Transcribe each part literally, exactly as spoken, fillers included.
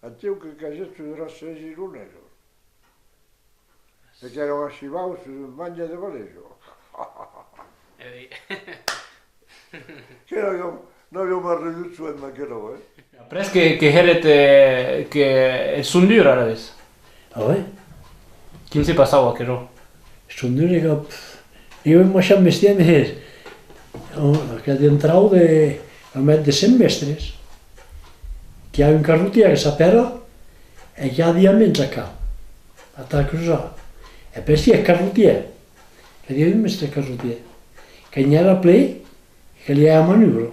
Aciu que cagèt sus era sèja ironesa. E qu'èra un achivaus sus un mange de Valesa. E oui. Que n'aviam, n'aviam arridut soent d'aquerò, eh? Après que, que hèret, eh, que eth son dur, alavetz. Ah ouais? Quin se passava, aquerò? Eth son dur, que, pff, jo me marcham bestiar, mès, oh, que dintrau de, a mèth de Sent Mèstres, qu'i a un carrotièr que s'apèra, e qu'i a diaments aca, atà crusar. E pensi eth carrotièr, que diu, mèstre carrotièr, que n'i èra plen, que calia manubra.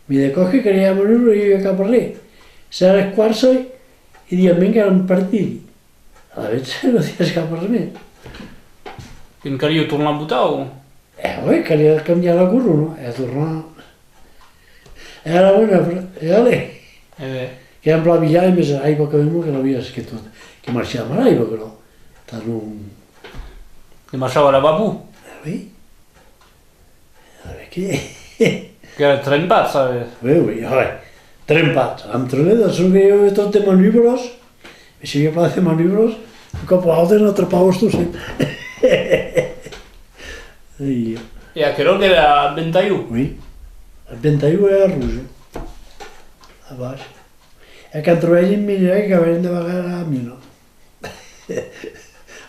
Mès de còps que calia manubra, i auia cap arré. S'èra quarça, e diaments qu'èran partidi. Alavetz, non dias cap arré mès. Que'n calia tornar botar, o? E oui, calia cambiar la corona, e tornar. E ara, bueno, e allez. E ben. Que èm plan bilhats, mès aiba quand même que l'avias que tot, que marchava mal aiba, però. Tant non. Que marchava a la vapor? E oui. E ben que. Qu'èra trempat, sabes? Oui, oui, oui. Trempat. Amb trempat, sonque jo tot de manubras. E se i a pas de manubras, un còp o aute n'atrapavas tot sec. Ai. E aquerò qu'èra Ventalhon? Oui. Ventalhon e Arroja. A baish. E quand trobèren minerai qu'avèren de vagar a la mina.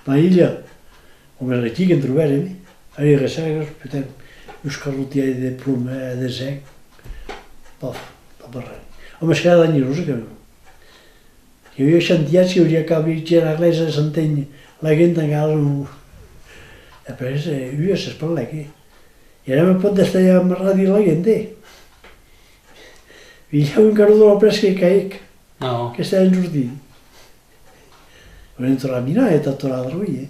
Maïlla, o me requí que'n trobèrem, eh? Ai, recèrques, putain, uns carrotièrs de plom, eh, de zèc. Paf, pas per res. Òme, s'èra dangerós, que. Que i auia chantièrs, que i auria qu'aviá la glèisa de Santènh, la gent encara non. E après, eh, ua s'espalèc, eh. E ara me pòt estar amarrat dins la gent, eh. I a un carro de la près que caèc, que estèva ensortit. Auem entrat a minar, eh, tà tornar a dormir, eh.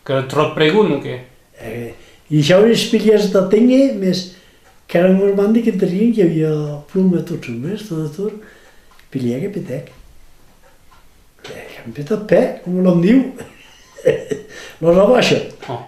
Qu'èra tròp pregon, o qué? Eh, i ja auem espilhats tà ténher, mès qu'èra un normandi que entenien qu'i avia ploma tot son, eh, tot, tot. Pilhèc e petèc. Eh, qu'an petat pè, coma l'òm diu. Los abaisha. Oh.